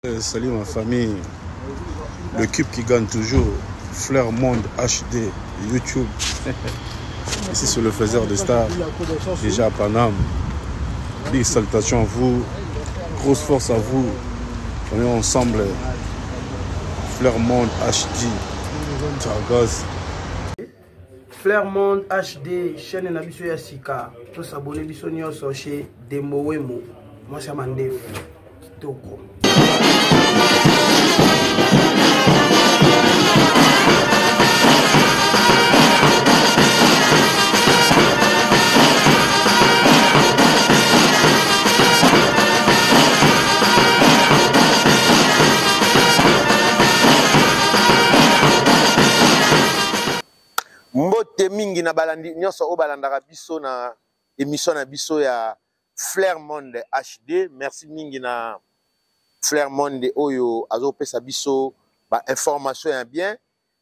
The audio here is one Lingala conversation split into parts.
Salut ma famille, le cube qui gagne toujours, Fleur Monde HD, YouTube. Ici sur le faiseur de stars, déjà à Paname. Big salutations à vous, grosse force à vous. On est ensemble. Fleur Monde HD, Targos. Fleur Monde HD, chaîne na biso ya sika. To s'abonner biso nyonso chez Dembo Wemo. Mwasi ya mandefu. Kitoko. Mbote mingi na balandi nyonso oyo balandaka biso na emission na biso ya Flair Monde HD. Merci mingi na Flair Monde oyo azopesa biso ba information ya bien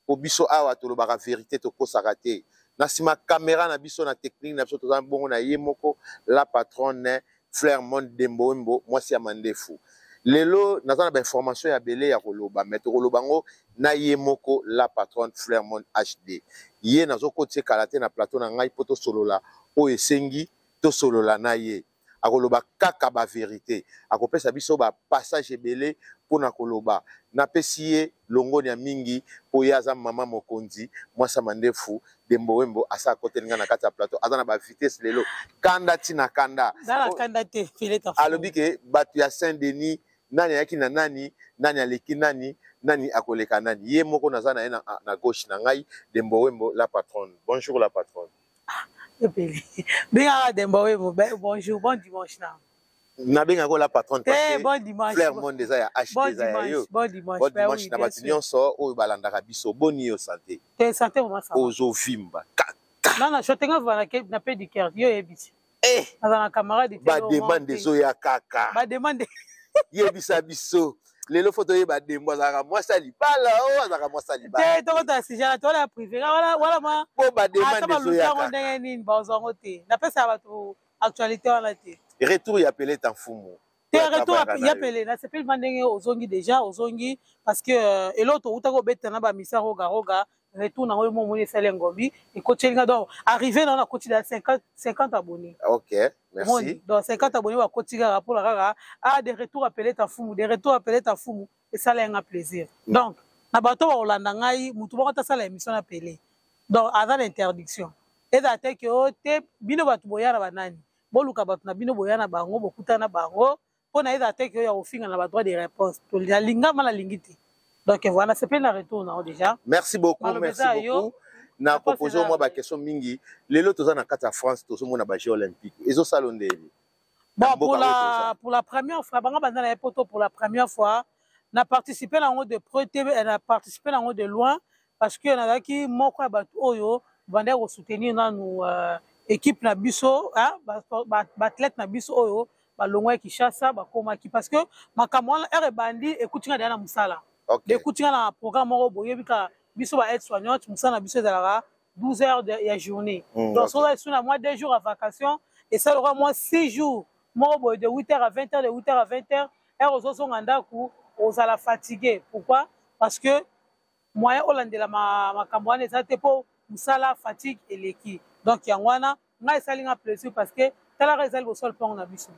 po biso awa tolobaka verite tokosaka te. Na nsima camera na biso na technique na biso toza bongo na ye moko la patronne Flair Monde Dembo Wembo mwasi ya mandefu. Lelo naza na ba information ya bele ya koloba mais tokoloba ngo na ye moko la patronne Fleur Monde HD. Ye nazokotisa kala te na plateau na ngai po tosolola oyo esengi tosolola na ye. Akoloba kaka ba verite, akopesa biso ba passage ebele pona koloba. Napesi ye longonya mingi po ye aza mama mokonzi, mwasi ya mandefu, Dembo Wembo asa akoteli nga na kati ya plateau, aza na ba vitesse lelo, kanda ti na kanda. Zala kanda te, Fileta. Alobi ke bato ya Saint Denis nani ayaki na nani, nani aleki nani, nani akoleka nani. Ye moko naza na ye na, na gauche na ngai, Dembo Wembo la patronne. Bonjour la patronne. Ah, epeli. Bengaka Dembo Wembo, bonjour, bon dimanche na. Nabengaka la patronne parce eh, que bon dimanche, Fleur Monde eza ya HD bon eza ya yo. Bon dimanche, bon ben dimanche oui, na bien bato sûr. nyonso oyo balandaka biso. Boni yo santé. Te santé vraiment ça va. Ozovimba kaka. Non non, je tenga vana ke na pédicure, yo yebisi. Eh, Naza na camarade te. Ba demande ezoya kaka. Ba demande. Yebisa biso. Lelo faut toyeba Dembo azalaka mwasi ya libala o azalaka mwasi ya libala. Te tokota sujet na tola ya privé. Wala wala ma. Po ba demande Ata baluki ezoya yango kaka. ndenge nini bazwa yango te. Napesa bato actualité wana te. Retour ya Peleta Mfumu. Te retour ya Pele nasepeli ma ndenge ozongi déjà ozongi parce que euh, eloko towutaki kobeta na bamisa roga roga retour nango yo momoni esali engombi ekoteli nga donc arrivé na nakoti da 50 50 abonnés. OK, merci. Donc 50 abonnés bakoti kaka mpona kaka ah de retour ya Peleta Mfumu, de retour ya Peleta Mfumu esala yanga plaisir. Donc na bato bakolanda ngai motu moko tasala émission na Pele. Donc aza na interdiction. Ezala te ke o te bino bato boya na banani boluka bato na bino boya na bango bokutana na bango mpo na ezala te ke oyo ya kofinga na ba droit de réponse nalinga ma nalingi te. Donc voilà, c'est plein na retour na déjà. Merci beaucoup, Maloba merci eza yo. beaucoup. Na Réponse proposer eza moi ba yo. question mingi. Lelo toza na kati ya France tozomona ba Jeux olympiques. Ezosala ndeni. Bon, Na mboka pour oyo la, toza. pour la première fois, banga banda na poto pour la première fois, na participé na ngo de près, na participé na ngo de loin parce que nazalaki moko ya bato oyo banda ko soutenir nanu euh, équipe na biso, hein, ba, ba, ba athlète na biso oyo balongwa ya Kinshasa bakomaki parce que makambo wana heure ebandi ekuti nga deja na mosala. Okay. Ekuti nga na programme moko boyebi kaka biso ba aide soignante mosala na biso ezalaka 12 heures de, ya journée. Donc okay. soki oza na mwa 2 jours ya vacation esalaka mwa 6 jours moko boye de 8 heures à 20 heures, de 8 heures à 20 heures, heure ozozonga ndako ozala fatigué. Pourquoi? Parce que moyen olandela makambo wana eza te po mosala fatigue eleki. Donc yango wana ngai esali nga plaisir parce que talaka eza liboso ya lopango na biso.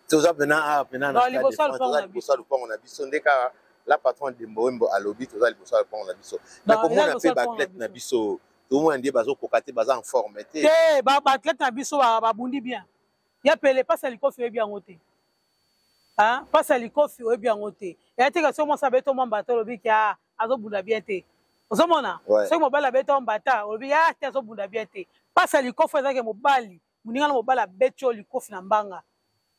Toza pena awa pena na Non, liboso ya Stade de France, lopango toza na liboso ya biso. lopango na biso nde kaka la patronne Dembo Wembo alobi toza liboso ya lopango na biso. Non, Na eza komona liboso pe ya ba lopango na athlète na biso. biso, tomona nde bazokoka te, baza en forme te. Te, ba athlète na biso babundi bien. Ya Pele pasi ya likofi oyebi yango te. Hein? Pasi ya likofi oyebi yango te. Ya te kasi mwasi abeto mwa mbata olobi ki ah azobunda bien te. Ozomona? Ouais. Soki mobali abeto mbata olobi ah te azobunda bien te. Pasi ya likofi ezalaki mobali, moninga na mobali abeti yo likofi na mbanga.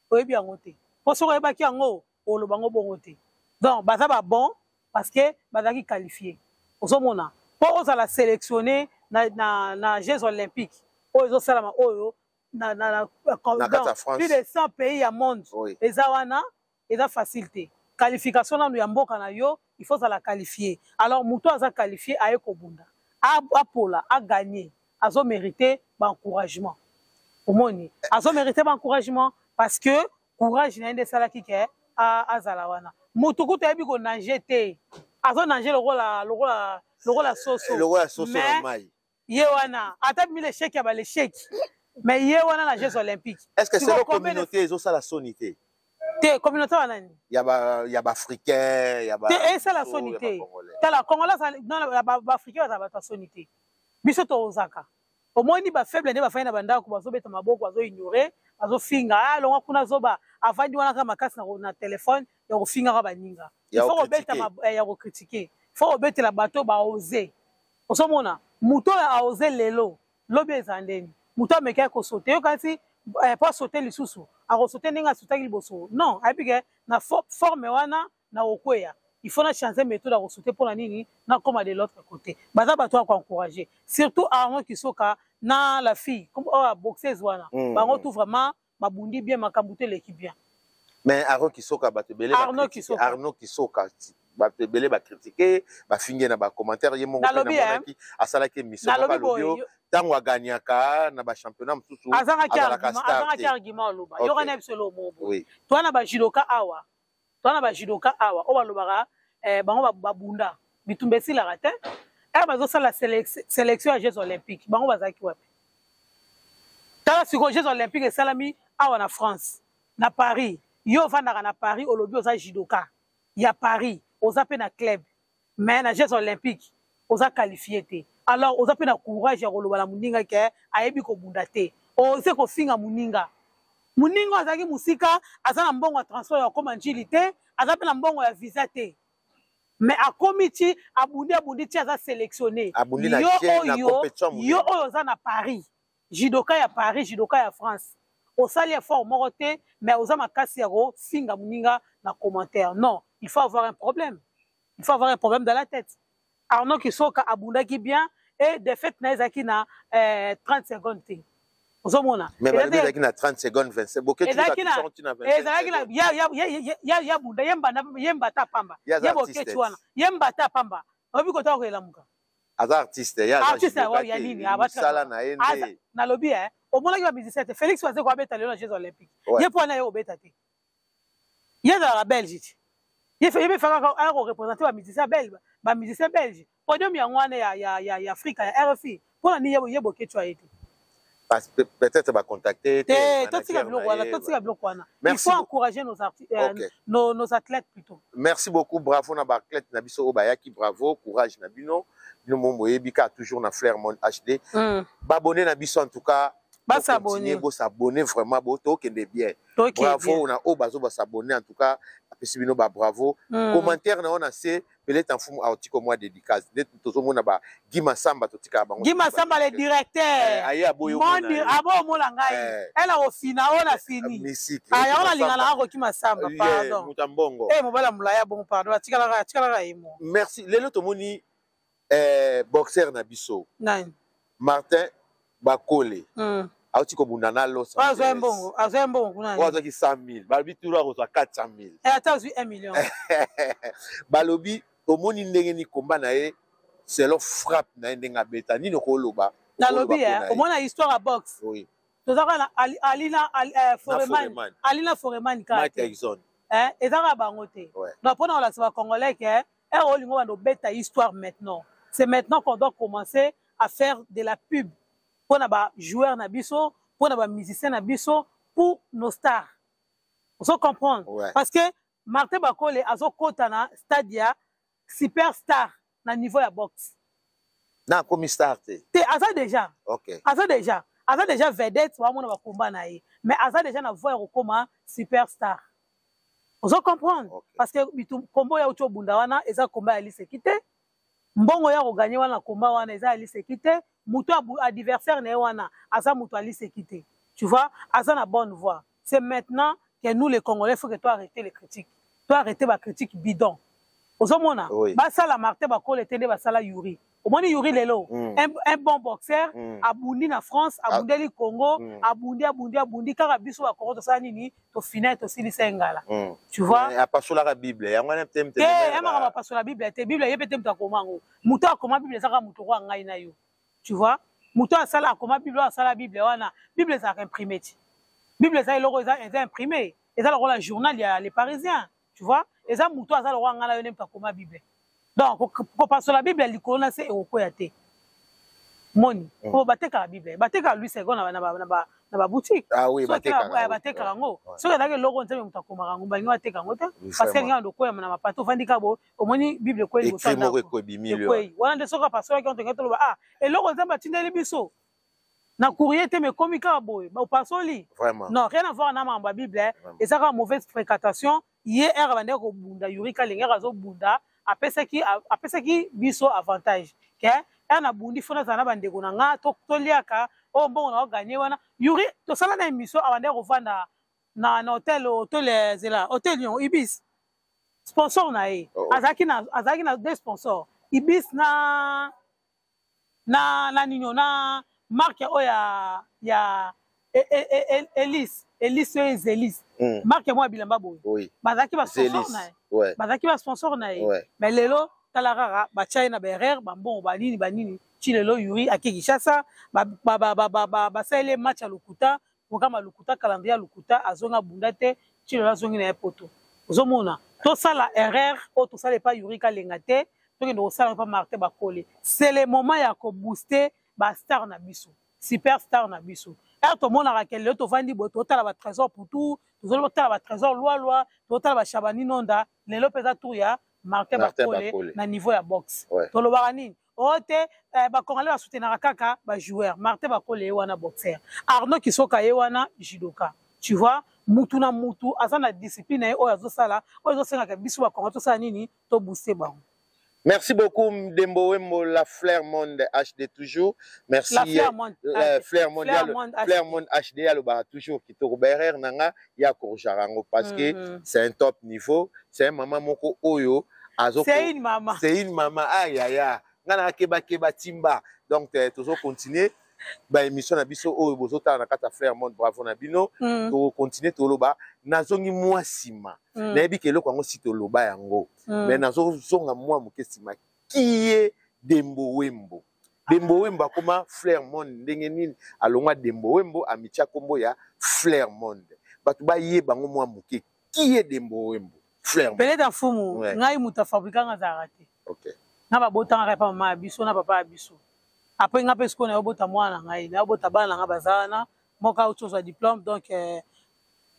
Oyebi yango te. Po soki oyebaki yango, oloba yango bongo te. Donc baza ba bon parce que bazalaki qualifié. Ozomona? Po ozala sélectionné na, na, na Jeux olympiques oyo ezosalama oyo na, na, na, Na kati ya France. plus de 100 pays ya monde. Oui. Eza wana, eza facile te. Qualification nanu ya mboka na yo, il faut ozala qualifié. Alors moto aza qualifié aye kobunda. Apola, a gagner, azo mériter ba encouragement. Omoni, azo mériter ba encouragement parce que courage na ye nde esalaki ke azala wana. Moto kutu ayebi ko nager te, azo nager lokola lokola lokola soso. Eh, lokola soso na mai. Ye wana ata bimi l'échec ya ba l'échec. Mais ye wana na Jeux olympiques. Est-ce que c'est la communauté ezosala soni te? Te, communauté wana nani? Ya ba ya ba africain, ya ba Te, esala soni te. Tala congolais non, ba africain baza bato ya soni te. Biso tozaka. Omoni ba faible nde bafandi na bandako bazobeta maboko, bazo ignore, bazofinga, ah longwa kuna zoba, avandi wana kaka makasi na, na telefone ya kofingaka baninga. Il faut kobeta eh, ya kocritiquer. Il faut kobetela bato ba oser. Ozomona moto oyo a oser lelo, lobi eza ndeni. Moto amekaki kosote, yo kasi eh, po asote lisusu, akosote ndenge asotaki liboso. Non, ayebi ke na forme wana na kokweya, il faut na changer méthode ya kosote mpo na nini nakoma de l'autre côté. Baza bato ya koencourager, surtout Arnaud Kisoka na la fille oyo oh, boxeuse wana. Bango tout vraiment babundi bien, makambo te eleki bien. Mais Arnaud Kisoka, bato ebele Arnaud Kisoka, Arnaud Kisoka, bato ebele bacritiquer, bafinge na bacommentaire. Ye moko mpe namonaki asalaki émission moko, alobi yo ntango agagnaka na bachampionnat mosusu azalaka star te. Argument oloba yoka na biso eloko moko boye. Toa na bajudoka awa, toa na bajudoka awa oyo balobaka eh, bango babunda bitumba esilaka te. Ere bazosala sélection ya Jeux olympique, bango bazalaki wapi? Tala sikoyo, Jeux olympique esalami awa na France, na Paris. Yo ovandaka na Paris, olobi oza judoka ya Paris, oza mpe na club, mais na Jeux olympique oza qualifié te. Alors oza mpe na courage ya koloba na moninga ke ayebi kobunda te, oze kofinga moninga. Moninga azalaki mosika, aza na mbongo ya transport ya kokoma Njili te, aza mpe na mbongo ya visa te, mais akomi ti abundi, abundi ti aza sélectionné. Yo oyo, yo oyo oza na Paris, judoka ya Paris, judoka ya France, osali effort moko te, mais oza makasi ya kofinga moninga na commentaire. Non, il faut avoir un problème, il faut avoir un problème dans la tête. Arnaud Kisoka abundaki bien et défaite na ezalaki na 30 secondes te, ozomona. Ezalaki na 30 secondes 25. Ezalaki na ya bunda ye mbata pamba, ye Bokeci wana ye mbata pamba, oyebi kota koelamuka. Aza artiste ya artiste ya nini? Mosala na ye nde. Nalobi eh, omonaki bamusicien te? Félix Wazekwa abeta lelo na Jeux olympique, ye mpo wana ye kobeta te. Ye azalaka belge ti ye mpe fakaka aya koreprésente bamusicien belge, bamusicien belge. Podium yango wana ya Afrika ya RFI, mpona nini ye Boketshu aye te? Peut-être bacontacter. Te, totika biloko wana, totika biloko wana. Il faut encourager nos, okay. nos athlètes plutôt. Merci beaucoup, bravo na baathlète na biso oyo bayaki, bravo, courage na bino. Bino mo boyebi kaka toujours na Flair Monde HD. Babone na biso, en tout cas basabone. Bosabone vraiment, bo tokende bien. Bravo na oyo bazo basabone, en tout cas apesi bino ba bravo. Commentaire na yo na se, peut-être mfumu aotiko mwa dédicace nde tozomona ba Guy Masamba, totikaka bango. Guy Masamba le directeur. Aye aboyi. Mondi abo omona ngai ela ofina oyo na fini yango nalinga nanga Koki Masamba, pardon. Moto ya mbongo. Eh, mobala molaya bongo, pardon, atikalaka atikalaka ye mo. Merci. Lelo tomoni boxer na biso nani? Martin Bakole auti kobunda na Los Angeles. Azwa mbongo, azwa mbongo kuna. Oyo azwaki 100 000, balobi turo akozwa 400 000. Ata azwi 1 million. Balobi omoni ndenge ni komba na ye, selon frappe na ye, ndenge abeta nini, okoloba? Nalobi omona histoire ya boxe. Toza kaka na Alina Foreman, Alina Foreman kaka te, eza kaka bango te. Donc mpona kolakisa bacongolais ke ere olingo banda obeta histoire maintenant, c'est maintenant qu'on doit commencer à faire de la pub mpona bajoueur na biso, mpona bamusicien na biso, pour nos stars, ozo comprendre? Ouais. Parce que Martin Bakole azokota na stade ya superstar na niveau ya boxe. Na akomi star te. Te, aza déjà. Aza déjà vedette, bamona bakomba na ye, mais aza déjà na voie ya kokóma superstar, ozo comprendre? Parce que kombo ya uti obunda wana eza komba ya liseki te. Mbongo ya kogagner wana, komba wana eza ya liseki te. Moto adversaire na ye wana aza moto aliseki te, tu vois? Aza na bonne voie. C'est maintenant que nous les Congolais, faut que to arrêter les critiques, to arrêter bacritique bidon, ozomona? Basala Martin Bakole te nde basala Yuri. Omoni Yuri lelo, un bon boxeur, abundi na France, abundeli Congo, abundi, abundi, abundi kaka. Biso bakongo tosala nini? Tofina, tosilisa ye ngala, tu vois? Apasolaka Bible yango wana. Te, ya makambo apasola Bible te. Bible ye mpe te moto akoma yango. Moto akoma Bible ezaka moto kwa ngai na yo, tu vois? Moto asala, akoma Bible oyo, asala Bible wana. Bible ezalaka imprimé ti. Bible eza eloko eza imprimé, eza lokola journal ya Le Parisien, tu vois? Eza moto aza lokola ngai na yo nde moto akoma Bible. Donc kopasola Bible ya likolo na se ekokwea te. Moni, po batekaka Bible, batekaka Louis Segond na ba boutique. Ah oui, batekaka. Eh, batekaka yango. Soki ezalaki eloko Nzambe moto akomaka yango, balingi bateka yango te. Parce que alingaka ndokweyama na mapata, ofandi kaka boye, omoni Bible ekwei liboso ya ndako. Ekwei. Wana nde soki apasolaki yango, tolingi toloba, ah, eloko Nzambe atindeli biso na courrier te, mais ekomi kaka boye, opasoli. Vraiment. Non, rien à voir na makambo ya Bible, eh. Eza kaka mauvaise fréquentation. Ye ere abandaki kobunda, Yuri Kalenga ere azobunda, apesaki biso avantage ke ere nabundi fo nazala na bandeko na nga, toliaka oyo mbongo na oganye wana. Yuri tosala na émission, abandaki kovanda na hôtel, hôtel zela, hôtel Lyon, Ibis, sponsor na ye. Oh, oh. Azalaki na deux sponsors, Ibis na nino na marque oyo ya Elise, Elise oyo Ezelis. Marque moko ya bilamba boye. Bazalaki ba sponsor na ye. Bazalaki ba sponsor na ye. Mais lelo tala kaka batia ye na ba erreur, ba mbongo ba nini ba nini. Ti lelo Yuri ake Kinshasa, basaleli ye match ya lokuta, programme ya lokuta, calendrier ya lokuta, azonga bunda te, ti lelo azongi na ye poto. Ozomona, tosala erreur oyo tosala epa Yuri Kalenga te, tokende kosala epa Martin Bakole. C'est le moment ya ko booster ba star na biso, super star na biso. Ere tomonaka ke lelo tovandi boye, totala ba Trésor Putu, tozotala ba Trésor Lwalwa, totala ba Shabani Nonda, lelo mpe eza tour ya Martin Martin Bakole Bakole. na niveau ya boxe. Ouais. Tolobaka nini? Oyo te, ba Congolais basoutenaka kaka ba joueur. Martin Bakole ye wana boxeur, Arnaud Kisoka ye wana judoka. Tu vois, mutu na mutu aza na discipline na ye oyo azosala, oyo ezosengaka biso ba Congolais tosala nini? To booster bango. Merci beaucoup Dembo Wembo, la Flair Monde HD toujours. Merci. La Flair Monde La HD. Flair Monde, Flair Monde HD. Flair Monde HD, alors, bah, toujours qui te robert nanga ya Kojarango parce que c'est un top niveau, c'est un maman moko oyo azoko. C'est une maman. C'est une maman. Aïe aïe aïe. Ngana keba keba timba. Donc toujours continuer ba émission na biso oyo bozotala na kati ya Flair Monde, bravo na bino. To continuer toloba nazongi mwa sima. Nayebi ke eloko yango si toloba yango. Mais nazozonga mwa moke sima. Qui est Dembo Wembo? Dembo Wembo akoma Flair Monde ndenge nini? Alongwa Dembo Wembo amitia kombo ya Flair Monde. Bato bayeba bango mwa moke. Qui est Dembo Wembo? Flair Monde. Peleta Mfumu, Ouais. ngai moto afabrikanga azalaka te. Ok. Na babotanga kaka epa mama ya biso na papa ya biso. Après nga mpe sikoyo nayobota mwana na ngai, nayobota bana na ngai baza wana, moko auti kozwa diplôme, donc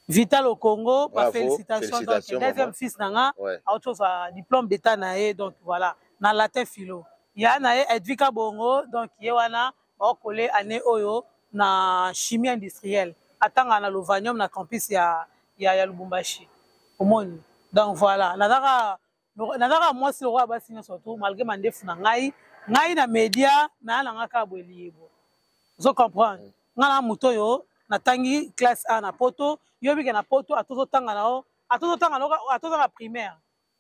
Vital au Congo, Bravo, félicitations, donc, félicitations, deuxième maman. fils na nga, Ouais. auti kozwa diplôme d'état na ye, donc voilà, na latin philo. Ya na ye Edvika Bongo, donc ye wana baokole année oyo na chimie industrielle. Atanga na Lovanium na campus ya Lubumbashi. Omoni. Donc voilà, nazaka mwasi lokola basi nyonso tout, malgré mandefu na ngai, ngai na média, na na nga kaka boye liyebo. Ozo comprendre? Nga na moto oyo natangi classe A na poto, yobi ke na poto atozotanga na o, atozotanga na o, atozanga primaire.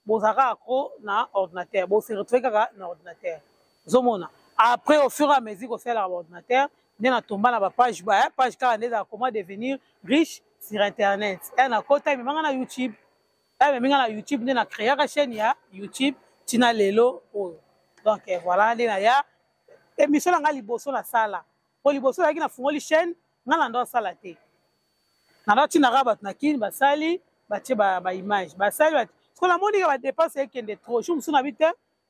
Bozaka accro na ordinateur, bo se retrouver kaka na ordinateur. Ozomona. Après au fur et à mesure kosalelaka ba ordinateur, nde na tomba na ba page, ba page kaka nde ezalaka comment devenir riche sur internet. E na kota ememanga na YouTube. E meminga na YouTube nde na créaka chaîne ya YouTube tina lelo oyo. Donc voilà nde na ya émission na nga liboso na sala. Po liboso nazalaki na fungoli chaîne, nga na ndo sala te. Na ndo tina ka bato na kini basali, batie ba image, basali ba, parce que namoni ka ba dépense ekende trop. Je me souviens na bite,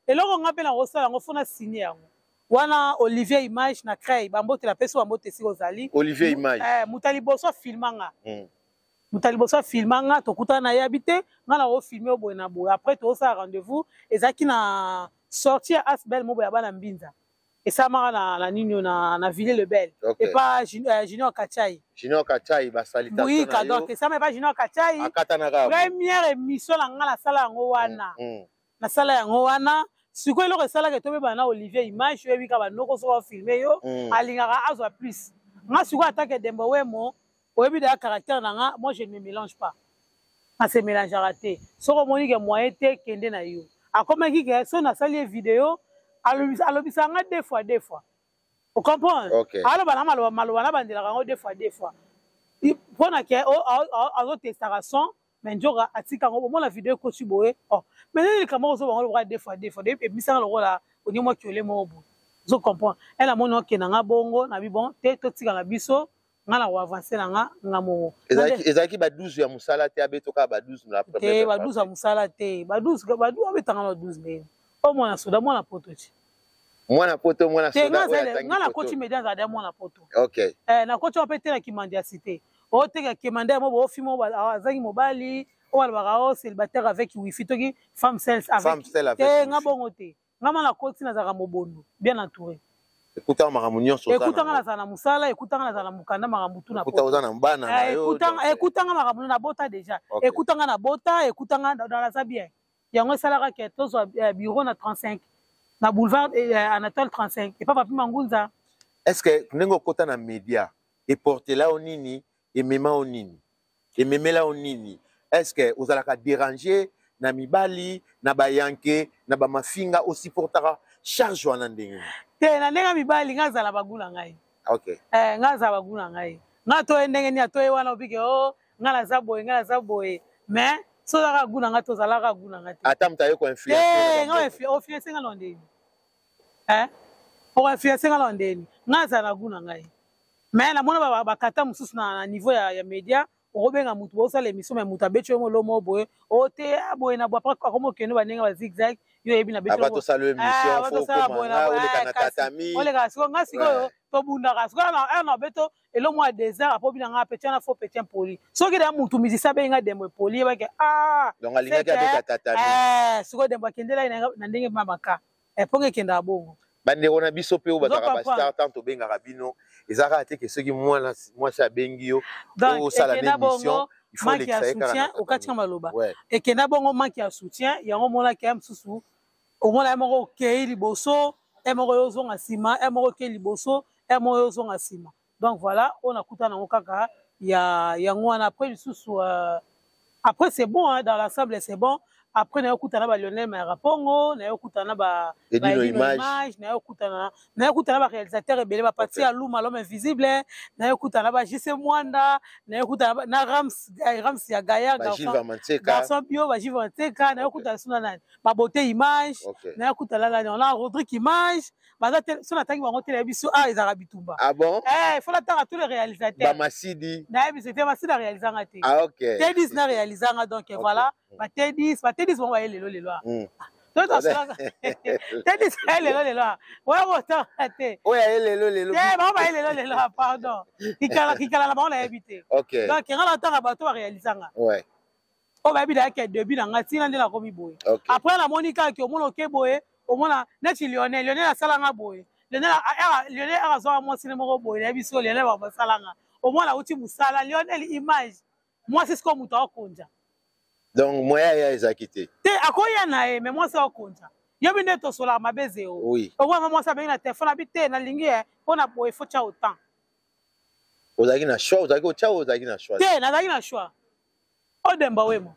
eloko nga pe na kosala yango, faut na signer yango. Wana Olivier Image na Creil, bambote la peso bambote si ozali. Olivier Image. Muta liboso filmanga. Muta liboso filmanga, tokutana na ye habité, nga na ko filmer boye na boye. Après to sa rendez-vous, ezaki na sortie ya Asbel mobo ya bana Mbinza. Esamaka na nini na Villiers-le-Bel. Ok. Et pas Junior Kachai. Junior Kachai, ba salutation Bouyika, na yo. donc, esamaka pas Junior Kachai. Akata na kaka. Première émission na nga na sala yango wana. Na sala yango wana. Sikoyo eloko esalaka tobeba na Olivier Image, oyebi kaka banoko soki ofilme yo, alingaka azwa plus. Nga sikoyo atake Dembo Wemo, oyebi deja caractère na nga, moi je ne me mélange pas. Na se mélangeaka te. Soki omoni ke moyen te, kende na yo. Akomaki ke soki nasali ye vidéo, alobisaka nga deux fois, deux fois. Vous comprenez? Ok. Aloba na maloba, maloba na bandelaka yango deux fois, deux fois. Mpona ke, o, a, a, azotestaka son, mais nzoka atika yango, bomona vidéo ekoti boye. Oh, mais nini likambo ozo bango lokola deux fois, deux fois. Depuis, ebimisaka lokola oni mwa kiole moko boye. Ozo comprendre? Elle amoni okende nga bongo, na bi bon, te totika na biso. Nga na koavance na nga nga moko. Ezalaki ba 12 ya mosala te, abeto kaka ba 12 na te, ba 12 ya mosala te, ba 12 ba 12 abetanga ba 12 ndeni. O mwana soda, mwana poto ti. Mwana poto, mwana soda oyo atangi. Nga nakoti media nzala mwana poto. Okay. Eh, nakoti wa pe te na kimandi ya cité. O teka kimandi ya mobo ofi mo azangi mobali, o alobaka o célibataire avec wifi toki femme seule avec. Femme seule avec. Te nga bongo te. Nga ma nakoti nazalaka mobondo, bien entouré. Ekutanga makambo nyonso. Ekutanga nazala na mosala, ekutanga nazala na mokanda makambo tu na poto. Oza na bana na yo. Ekutanga ekutanga makambo na bota déjà. Ekutanga na bota, ekutanga naza bien. Yango esalaka ke tozwa bureau na 35 na boulevard Anatole 35 epa Papi Mangunza. Est-ce que ndenge okota na media eportela yo nini, emema yo nini, ememela yo nini? Est-ce que ozalaka déranger na mibali, na bayanke, na bamafinga, osupportaka charge wana ndenge nini? Te, na ndenge mibali nga azala bagu na ngai. Okay. Eh, nga azala bagu na ngai. Nga toye ndenge nini atoye wana obike oh nga naza boye, nga naza boye. Mais so ozalaka gu na ngai te, ozalaka gu na ngai te. Ata moto aye ko-influencer. Te, nga influencer nga na ndenge. Eh? Oko-influencer nga na ndenge. Nga azala na gu na ngai. Mais namona bakata mosusu na niveau ya media, okobenga mutu bosala émission mais mutu abeti yo molo mo boye, o te boye na boye, après akomi okende ba ndenge ba zigzag, yo oyebi na beti. Avant tosala émission, faut okoma nga oleka na tatami. Oleka sikoyo, nga sikoyo tobundaka sikoyo na na beto elo mwa désert apo bina nga petit na faux petit poli. Soki da mutu musicien abengi nga dembo poli, yebaki ah. Donc alingaki abeta tatami. Eh, sikoyo dembo akendela na ndenge mabaka. Eh, ponga ekendaka bongo. Bandeko na biso mpe oyo bazalaka ba star, tant tobengaka bino, eza kaka te ke soki mwana mwasi abengi yo osala na émission, il faut manque ya soutien, okati maloba. Ekenda bongo manque ya soutien, yango omonaki ya mosusu, omona ye moko okei liboso, ye moko yo ozonga nsima, ye moko okei liboso, ye moko yo ozonga nsima. Donc voilà, oyo nakuta nango kaka ya yango wana. Après lisusu, après c'est bon, hein, dans l'ensemble c'est bon. Après nayo kutana ba Lionel Mayarapongo, nayo kutana ba Edino Image, nayo kutana, nayo kutana ba réalisateur ebele, ba Patrick Aluma, l'homme invisible, nayo kutana ba JC Mwanda, nayo kutana na Rams, Rams ya Gaillard, ba Gilles Manteka, garçon bio, ba Gilles Manteka, nayo kutana suna nani, ba Beauté Image, nayo kutana nani, on a Rodrigue Image, baza te, so natangi bango te, nayebi so, ah, ezalaka bitumba. Ah bon? Eh, il faut natanga tous les réalisateurs. Ba Masidi. Nayebi so te, Masidi a réalisé nga te. Ah, ok. T10 na réalisé nga, donc voilà, ba T10, ba T10 bango baye lelo lelo. To to sala. T10 baye lelo lelo. Ouais, bon, tanga te. Oyo aye lelo lelo. Te, bango baye lelo lelo, pardon. Kikala kikala na bango nayebi te. Ok. Donc nga natanga bato ba réalisé nga. Ouais. Oyo bayebi dayaki ya début na nga ntina nde nakomi boye. Après namoni kaka ke omona oke boye, omona neti Lionel, Lionel asalanga boye. Lionel Lionel azwaka mwasi ne moko boye, nayebi so Lionel basalanga. Omona auti mosala, Lionel image. Mwasi sikoyo moto akonja. Donc moyen ya ezalaki te. Te, akoya na ye, mais mwasi akonja. Yobi nde tosolaka mabe zéro. Oui. Omona mwasi abengi na téléphone abi te, nalingi ye mpo na boye faut tia autant. Ozalaki na choix, ozalaki otia ou ozalaki na choix? Te, nazalaki na choix. Odemba wemo.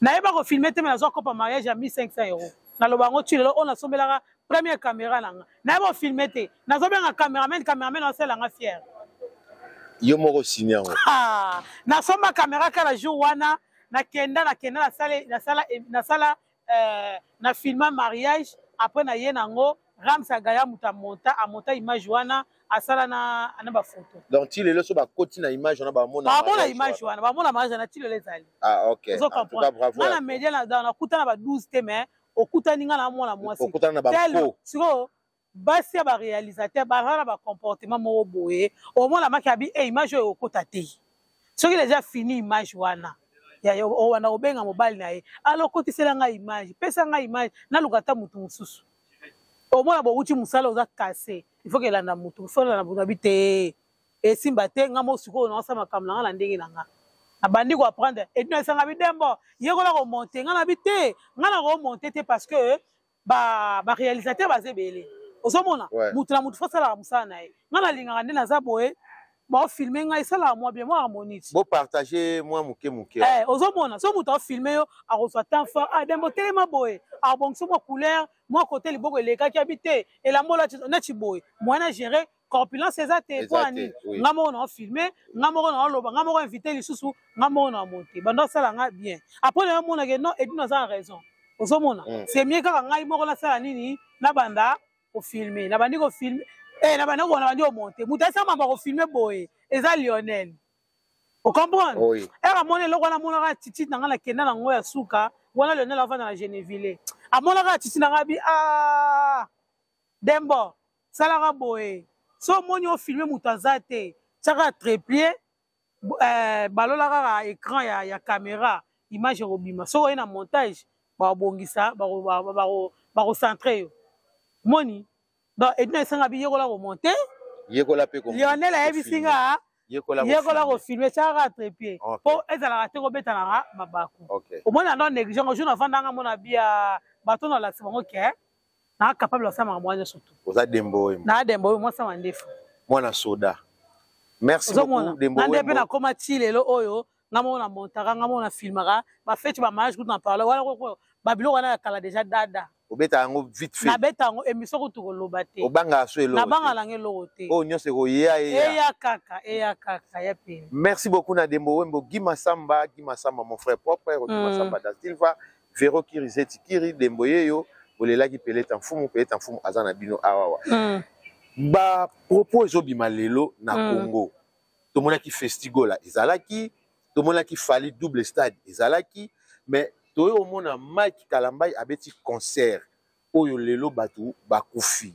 Nayeba ko filmer te, mais nazwa kopa mariage ya 1500 euros. Naloba yango ti lelo oyo nasombelaka première caméra na nga. Nayeba ko filmer te. Nazobenga cameraman, cameraman asala nga fier. Yo moko signé yango. Ah, nasomba caméra kala jour wana, nakenda nakenda nasala nasala nasala na filma mariage, après na ye nango Rams Agaya muta monta amonta image wana asala na na ba photo. Donc ti lelo so ba koti na image wana ba mona ba mona image wana ba mona mariage na ti lelo ezali. Ah OK. Ozo comprendre. Nga na media na na kuta na ba 12 te mais okutani nga na mona mwasi. Okutana na ba ko. Siko basi ya ba réalisateur ba na ba comportement moko boye omona maki abi eh image oyo okota te. Soki déjà fini image wana ya wana obenga mobali na ye alors kotisela nga image, pesa nga image naluka ta mutu mususu. Omona bowuti musala oza cassé, il faut que landa mutu, il faut landa mutu abi te esimba te nga mo sikoyo na osala makambo na nga na ndenge na nga. Nabandi ko apprendre et puis esanga bidembo yekola ko monter nga na bi te nga na ko monter te parce que ba réalisateur baza ebele. Ozomona mutu na mutu faut asalaka mosala na ye. Nga nalingaka nde naza boye ba filmer ngai esalaka mwa bien, mwa harmonie. Bo partager mwa moke moke. Eh, ozomona so mutu afilmer yo akozwa temps fort, ah dembo telema boye, abongisa mwa couleur, mwa côté liboko elekaki abi te, elambola neti boye, moyen na gérer corpulence eza te mpo na nini? Nga moko na filmer, nga moko na oloba, nga moko invité lisusu, nga moko na monter. Bando asala nga bien. Après na mona ke non, Edino aza na raison. Ozomona? C'est mieux kaka ngai moko nasala nini? Nabanda ko filmer. Nabandi ko filmer. Eh, na banda kona bandi omonte moto asala mambo akofilme boye eza lionel ocomprendre oui. ere amoni eloko wana amonaka titite na ngai nakenda na yango ya suka wana lionel avanda na geneville amonaka titi na ngai abi ah, dembo salaka boye so omoni ofilme moto aza te tiaka treplie eh, balola kaka écran ya, ya caméra image ekobima soki oye na montage bakobongisa bakocentre yo moni donc edina esanga bi yekola komonte yekola mpe lionel ayebisi nga yekola kofilme tiaka trepie mpo ezalaka te kobetanaka mabaku omoni ando néglige ngo jour navandanga mona bia bato na olakisa bango ke naa capable asala makambo wana nyonso tu oza dembo oyo naa dembo oyo mwasi ya mandefu mwana soda merci beaucoup dembo nde mpe nakoma ti lelo oyo nga moko na montaka nga moko na filmaka bafeti bamariage kutu na parle wana babiloko wana ya kala déjà dada obeta yango vite fait nabeta yango émission kutu koloba te obangaka so eloko nabangaka nanga eloko te oyo nyonso ekoya eya eya kaka eya kaka ya pene merci beaucoup na dembo wembo Guy Massamba Guy Massamba mon frère propre Guy mm. Massamba da Silva Vero Kiri Zeti Kiri Dembo yeyo bolelaki peleta mfumu peleta mfumu aza na bino awawa mm. ba propos ezobima lelo na mm. Congo tomonaki festigola ezalaki tomonaki Fally double stade ezalaki mais toye omona Mike Kalambay abeti concert oyo lelo bato bakufi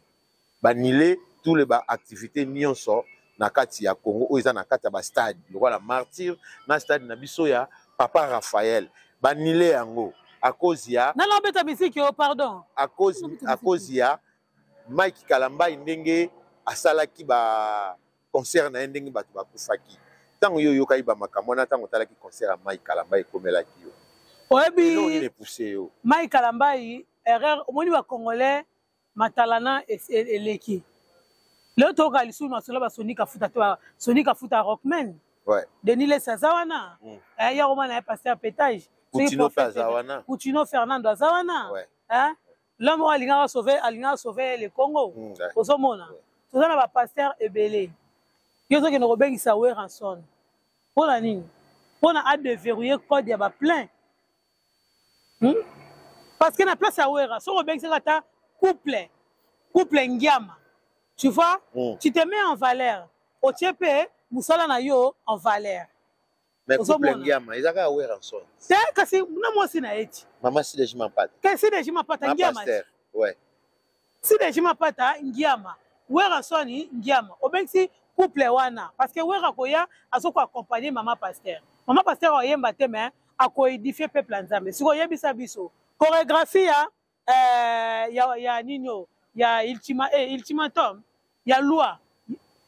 banile tous les ba activités nyonso na kati ya Congo oyo eza na kati ya ba stade lokola martyr na stade na biso ya papa Raphaël banile yango à cause ya nana obeta misiki yo pardon à cause à cause ya Mike Kalambay ndenge asalaki ba concert na ye ndenge bato bakufaki ntango yo oyokaki bamakambo wana ntango otalaki concert ya Mike Kalambay ekomelaki yo oyebi epousse yo Mike Kalambay erreur omoni ba congolais matalana eleki lelo toyoka lisusu masolo ba Sony Kafuta te Sony Kafuta Rockman ouais. Denis Lessi aza wana mm. eh, ya koma na ye pasteur pétage Coutinho mpe aza wana Coutinho Fernando aza wana ouais. eh? L'homme oyo alingaka sauver alingaka sauver le Congo mm, ouais. ozomona ouais. toza na ba pasteur ebele yo ozokende kobengisa Werrason mpo na nini mpo na adeverrouiller code ya ba plein hmm? Parce que na place ya Wera soki obengisaka ata couple couple ngiama tu vois mm. tu te mets en valeur otie mpe mosala na yo en valeur mais couple ngiama eza kaka Werrason te kasi na mwasi na ye ti mama Sideji Mapata te Sideji Mapata ngiama ouais. Sideji Mapata ngiama Werrason ngiama obengisi couple wana parce que Wera koya azoko accompagner mama pasteur mama pasteur oyemba te mais akoédifie peuple ya Nzambe sikoyo oyebisa biso chorégraphie ya euh, ya, ya nini oyo ya ultima, eh, ultimatum ya loi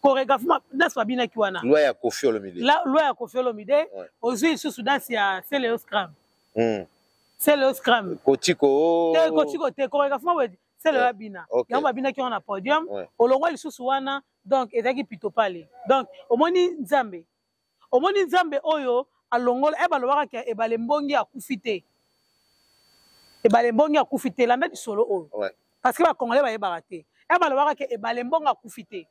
chorégraphie danse babinaki wana loi ya Koffi Olomide la, loi ya Koffi Olomide ouais. Ozwi lisusu danse ya Celeo Scram mm. Celeo Scram kotiko te kotiko te chorégraphie moko Celeo yeah. Abina okay. Yango babinaki wana na podium ouais. Olongwa lisusu wana donc ezalaki pitopale donc omoni Nzambe omoni Nzambe oyo alongola e balobaka ke ebale mbongi akufi te ebale mbongi akufi te landa lisolo oyo ouais. Parce que bacongolais bayebaka te e balobaka ke ebale mbongo akufi te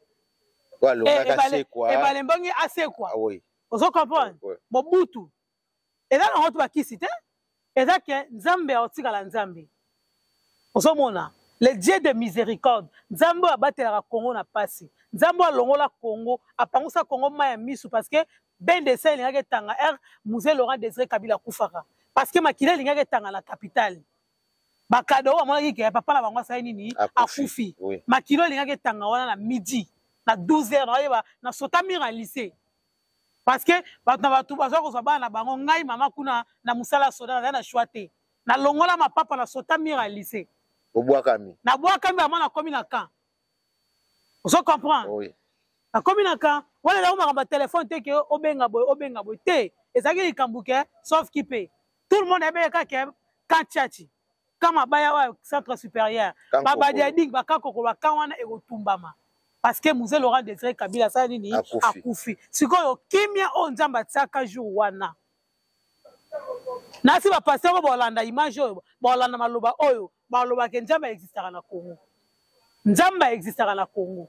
ebale mbongi asekwa ah, oui. Ozo comprendre ouais. Mobutu eza nango to bakisi te eza ke Nzambe aotikala Nzambe ozomona le Dieu de miséricorde Nzambe oyo abatelaka Congo na pasi Nzambe oyo alongola Congo apangusa Congo mai ya misu parce que bendesa elingaki etanga r Musée Laurent Désiré Kabila akufaka parce que makila elingaki etanga na capitale bakado oyo bamonaki ke papa na bango asali nini akufi oui. Makilo elingaki etanga wana na midi na 12 heures naoyeba na sota mire ya lycée parce que bato na bato bazwa kozwa bana na bango ngai mama kuna na mosala soda nazali na choix te nalongola mapapa na sota mire ya lycée obwakami nabwakami bama nakomi na camp ozo comprendre oui. Nakomi na camp wana ezalaki makambo ya telefone te ke obenga boye obenga boye te ezalaki likambo ke sauf ki mpe tout le monde ayebaki kaka ke camp Tshatshi camp mabaya oyo centre supérieur babadiading bakakoko bakamp wana ekotumbama parce que Musée Laurent Désiré Kabila asala nini akufi sikoyo kimia oyo Nzambe atiaka jour wana nasi bapasteur oyo baolanda image oyo baolanda maloba oyo balobaka Nzambe aexistaka na Congo Nzambe aexistaka na Congo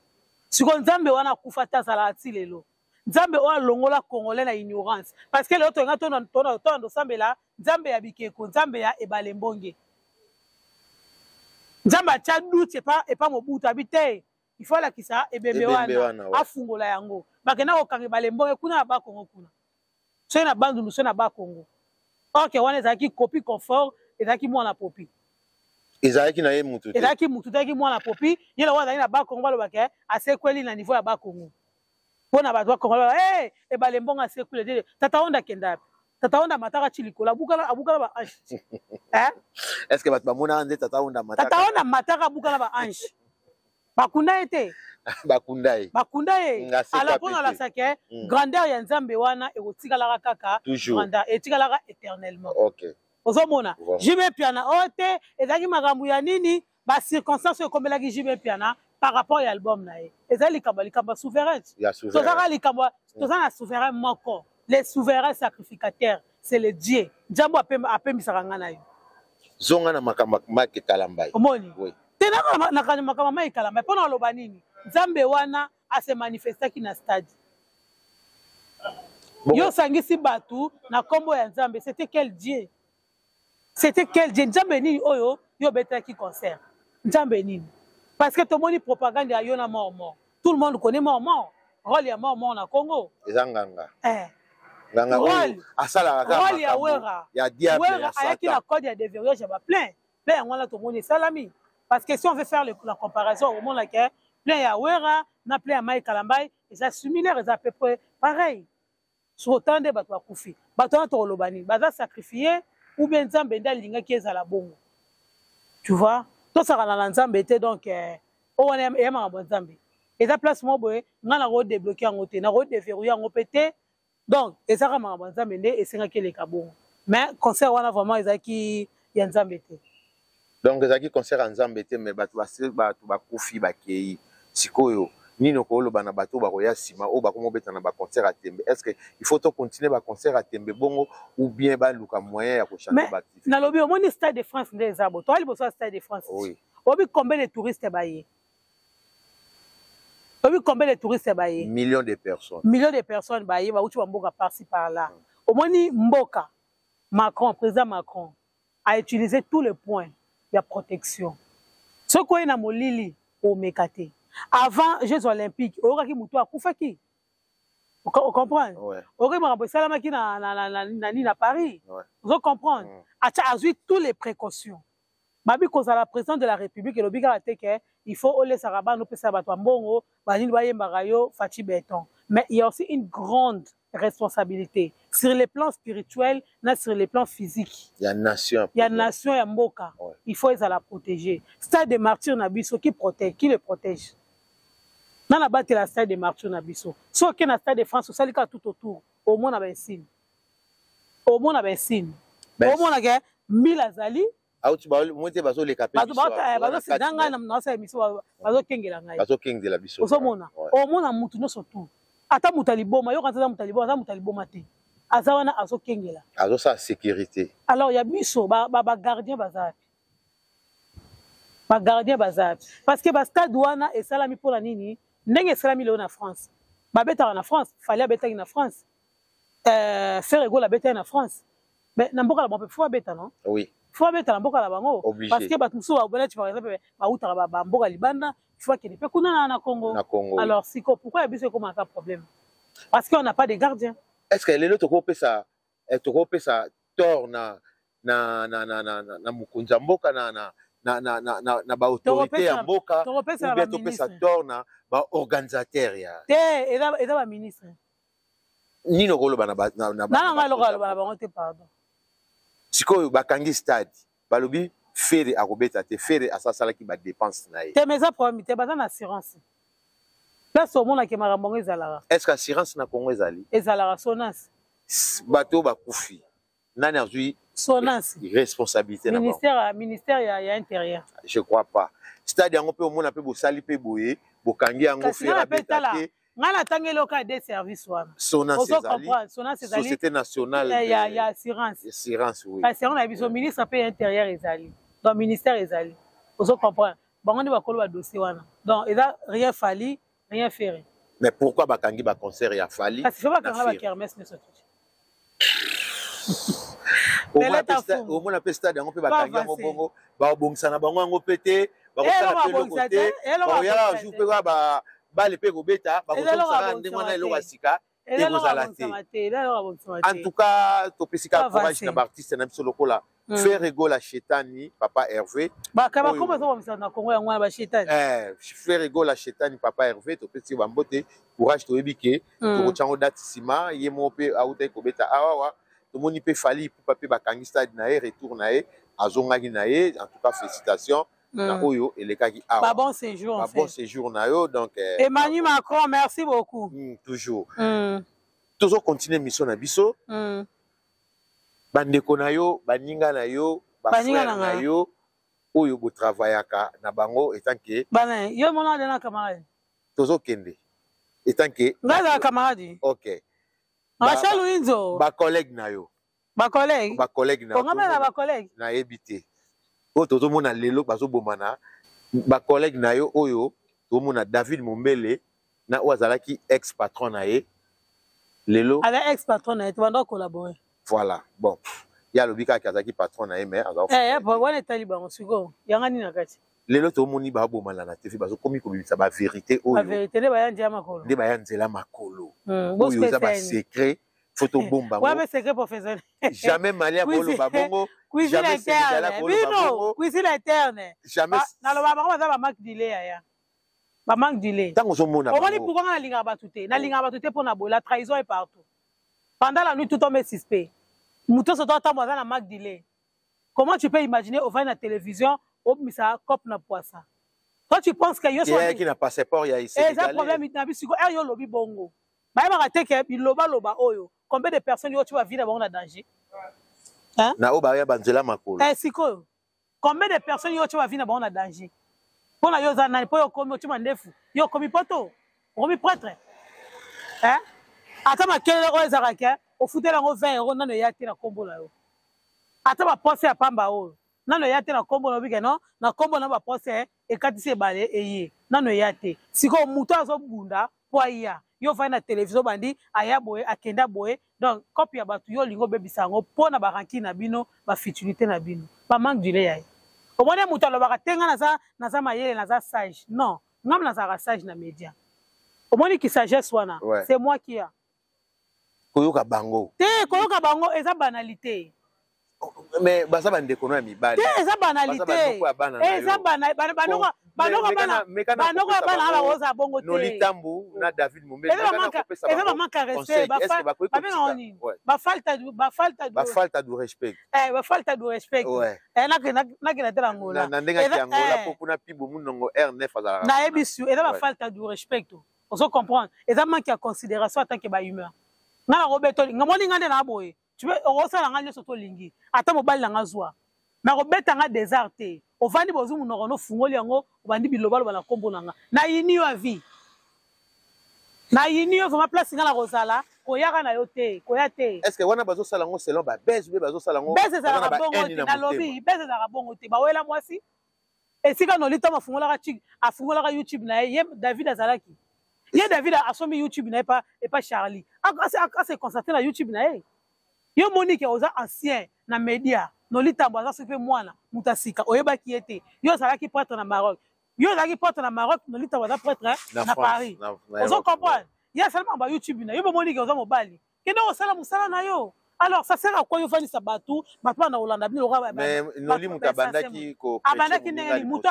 sikoyo Nzambe wana akufa te azalaka ti lelo Nzambe oyo alongola congolais na ignorance parce que lelo tolinga tona tosambela Nzambe ya bikeko Nzambe ya ebale mbonge Nzambe atya doute epa, epa Mobutu abi te. Il faut alakisa ebembe wana, afungola yango. Bakenda kokanga ebale mbonge kuna na Bakongo kuna, soki na Bandundu, soki na Bakongo. Or wana ezalaki copie conforme, ezalaki mwana popi. Ezalaki na ye mutu te. Ezalaki mutu, ezalaki mwana popi. Ye lokola azalaki na Bakongo, balobaka asekweli na niveau ya Bakongo. Mpo na bato Bakongo baloba, hey, ebale mbongo asekweli te. Tata Honda akenda wapi? Tata Honda amataka ti likolo, abukana, abukana ba ange. Eh? Est-ce que bato bamonaka nde Tata Honda amataka? Tata Honda amataka, abukana ba ange. Bakunda ye te. Bakunda ye. Bakunda ye. Alors mpo nalakisa ke grandeur ya Nzambe wana ekotikalaka kaka grandeur, etikalaka éternellement. Ozomona JB Mpiana oyo te, ezalaki makambo ya nini, bacirconstance oyo ekomelaki JB Mpiana par rapport ya album na ye. Ezali likambo ya souverain. Tozaka likambo, toza na souverain moko, le souverain sacrificateur, c'est le Dieu. Nzambe apemisaka nga na yo. Zonga na makambo Mike Kalambayi. Omoni te, na makambo Mike Kalambayi, mpo na oloba nini? Nzambe wana ase manifestaki na stade. Yo osangisi bato na nkombo ya Nzambe, c'était quel Dieu? C'était quel Dieu? Nzambe nini oyo yo obetelaki concert? Nzambe nini? Parce que tomoni propagande ya yo na mort mort. Tout le monde connaît mort mort. Rôle ya mort mort na Congo. Eza nganga. Eh. Nganga oyo asalaka kaka rôle ya Wera. Ya diable ya Satan. Ayaki na code ya déverrouillage ya ba plein. Plein yango wana tomoni esalami. Parce que si on veut faire la comparaison, omona ke plein ya Wera na plein ya Mike Kalambay eza similaire, eza à peu près pareil. Soki otala nde bato bakufi, bato wana tokoloba nini? Baza sacrifié ou bien Nzambe nde alingaki ezala bongo? Tu vois, tosakana na Nzambe te. Donc oyo wana eya makambo ya Nzambe. Eza place moko boye, ngai nakodébloquer yango te, nakodéverrouiller yango mpe te. Donc ezaka makambo ya Nzambe nde esengaki eleka bongo. Mais concert wana vraiment ezalaki ya Nzambe te. Donc ezalaki concert ya Nzambe te, mais bato bato bakufi, bakei. Sikoyo nini okoloba na bato oyo bakoya nsima, oyo bakoma obeta na baconcert ya tembe? Est ce que il faut tocontinue baconcert ya tembe bongo ou bien baluka moyen ya kochanger baactivité? Nalobi, omoni Stade de France nde eza bo, toa liboso ya Stade de France. Oui. Oyebi combien de touristes baye? Oyebi combien de touristes baye? Millions de personnes. Millions de personnes baye, bauti bamboka par-ci par-là. Omoni mboka Macron, président Macron a utilisé tous les points ya protection. Soki oye na molili, omeka te. Avant Jeux olympiques, oyokaki motu akufaki? Ocomprendre? Oyoki makambo esalamaki na nini na Paris? Ozo comprendre? Atia, azwi tous les précautions. Babi kozala président de la République elobi kaka te ke il faut olesaka bana, opesa bato ya mbongo banini bayembaka yo Fatshi Béton. Mais il y a aussi une grande responsabilité sur le plan spirituel na sur le plan physique. Ya nation. Ya nation, ya mboka. Il faut ezala protéger. Stade de Martyr na biso, qui protège? Qui le protège? Nana batela Stade de Martyr na biso? Soki oke na Stade de France, osali kaka tout autour, omona bainsigne, omona bainsigne, omona ke mbila azali. Auti moi te, bazoleka mpe. Bato ngai naosala émission, bazokengela ngai. Bazokengela biso. Ozomona, omona mutu nyonso tu, ata moto ya liboma, yoka, aza moto ya liboma, aza moto ya liboma te, aza wana azokengela. Azosala sécurité. Alors ya biso bagardien baza wapi? Bagardien baza wapi? Parce que bastade wana esalami mpona nini? Ndenge esalami lelo na France, babetaka na France, Fally abetaki na France, Ferre Gola abetaki na France, mais na mboka na bango mpe faut abeta, non? Oui. Faut abeta na mboka na bango. Parce que bato mosusu neti par exemple bautaka bamboka libanda, faut akende mpe kuna na Congo. Na Congo. Alors siko pourquoi ya biso ekomaka problème? Parce qu'on n'a pas de gardien. Est ce que lelo tokopesa tort na mokonzi ya mboka, na baautorité ya mboka, ou bien topesa tort na baorganisateur ya? Te, eza baministre. Nini okoloba na Na ngai eloko aloba na bango te, pardon. Sikoyo bakangi stade, balobi Ferre akobeta te. Ferre asasalaki badépense na ye. Te, mais eza problème te, baza na assurance. Place omonake makambo yango ezalaka. Est ce que assurance na Congo ezali? Ezalaka, Sonas. Bato oyo bakufi, nani azwi Sonas. responsabilité na bango? Ministère ya Intérieur. Je crois pas. Stade yango mpe omona mpe bosali mpe boye, bokangi yango, Ferre abeta te. Ngai natangeli oka de service wana. Sonas ezali. Sonas ezali. Société nationale ya assurance. Assurance, oui. Kasi yango na biso, ministre mpe ya Intérieur ezali, donc ministère ezali, ozo comprendre? Bango nde bakolo badossier wana. Donc eza rien Fally, rien Ferre. Mais pourquoi bakangi baconcert ya Fally? Kasi faut bakanga bakermesse nyonso tuti. Omona mpe stade yango mpe bakangi yango bongo, babongisa na bango yango mpe te. Bakosala mpe eloko te, bakoyaka jour mpe kaka bale mpe kobeta, bakozongisaka ndenge wana, eloko ya sika ekozala te. En tout cas, topesi kaka courage na baartiste na biso lokola Ferre Gola, Shetani, Papa Hervé. Bakoma ezobomisa na Kongo yango wana, bashetani. Ferre Gola, Shetani, Papa Hervé, topesi bambote, courage. Toyebi ke tokotyango date nsima. Ye moko mpe autaki kobeta awawa. Tomoni mpe Fally Ipupa mpe bakangi stade na ye, retour na ye, azongaki na ye. En tout cas, félicitation na oyo elekaki awa. Ba bon séjour. Ba bon séjour na yo donc. Emmanuel Macron, merci beaucoup. Toujours. Tozo continuer mission na biso. Bandeko na yo, baninga na yo, bafrère na yo oyo botravaillaka na bango etant que Bana yo mona na camarade. Tozokende etant que Ngai azala camarade. Ok. Rachel Winzo. Bacollègue na yo. Bacollègue. Bacollègue na yo na bacollègue. Nayebi te, oyo tozomona lelo bazobomana, bacollègue na yo oyo tozomona David Mombele na oyo azalaki ex patron na ye lelo. Aza ex patron na ye, tobanda collaborer. Voilà, bon, ye alobi kaka azalaki patron na ye, mais wana etali bango. Sikoyo yanga nini na kati? Lelo tomoni babomana na TV, bazokomi kobimisa bavérité oyo. Bavérité nde baya nzela makolo. Nde baya nzela makolo, oyo eza basecret, faut tobomba. Ngo secret professionnel. Jamais Mali akoloba bongo. Cuisine interne, bino cuisine interne. Jamais. Naloba bango baza bamanque du lait, yaya, bamanque du lait. Ntango ozomona. Omoni pourquoi nga nalingaka bato te? Nalingaka bato te mpo na boye, la trahison est partout. Pendant la nuit, tout homme est suspect. Moto nyonso to atambo aza na manque du lait. Comment tu peux imaginer ovandi na télévision, obimisa cope na poisa? Toi, tu penses que yo Eyaki na passeport ya Eza problème na biso. Ere yo olobi bongo, bayebaka te ke bilobaloba oyo, combien de personnes yo ti bavie na bango na danger? Na oyo baya banzela makolo. Eh, sikoyo combien de personnes yo ti bavie na bango na danger mpo na yo? Oza nani mpo yo okomi otima ndefu, yo okomi poto, okomi prêtre? Ata makelele oyo ezalaka ke ofutela yango 20 euro, nano eya te na nkombo na yo. Ata baposte ya pamba oyo nano eya te na nkombo na obike no na nkombo na baposte ekatisi ebale eye, nano eya te. Sikoyo moto azobunda mpo aya, yo ofandi na televizio, bandi aya boye, akenda boye. Donc cope ya bato, yo olingi obebisa yango mpo na barankine na bino, bafutilité na bino, bamanque du lait ya ye. Omoni, moto alobaka te: "Nga naza mayele, naza sage." Non, ngam nazalaka sage na média. Omoni ki sagesse wana? Ouais. C'est moi qui a Koyoka bango. Te, koyoka bango eza banalité. Mais baza bandeko no ya mibali. Te, eza banalité, eza banoko banoko ya bana bakoza bongo te. Nolitambu na David Mombele. Eza bamanque ya respect. Babengaka nini? Bafalta, bafalta. Bafalta du respect. Bafalta du respect. Nakenda te na Ngola. Na ndenge ya Angola, mpo kuna pibo munongo R9 azalaka. Nayebi su, eza bafalta du respect. Ozo comprendre? Eza manque ya considération en tant que bahumain. Nga na kobeta, nga moni nga nde na boye, tu peux okosala nga nyonso tolingi, ata mobali na nga zwa nakobeta nga désart te. Ovandi, bozwi monoko no, ofungoli yango, obandi bilobaloba na nkombo na nga. Nayini yo avi, nayini yo vraiment. Place nga na kozala, koyaka na yo te, koya te. Est ce que wana bazosala yango selon babese mpe bazosala yango? Bese ezalaka bongo te. Nalobi bese ezalaka bongo te. Bawela mwasi esika noli ntango afungolaka, afungolaka YouTube na ye. Ye David azalaki, ye David asombi YouTube na ye epa Charlie, ase concentre na YouTube na ye. Yo monike oza ancien na média, Nolitambo aza soki mpe mwana moto ya sika, oyebaki ye te. Yo ozalaki prêtre na Maroc, yo ozalaki prêtre na Maroc, Nolitambo aza prêtre na Paris. Ozo comprendre? Ye asalamaka ba YouTube na yo. Bomonike oza mobali, kende kosala mosala na yo. Alors ça sert à quoi yofandisa bato, bato bana kolanda bino? Noli moto abandaki. Abandaki ndenge nini? Moto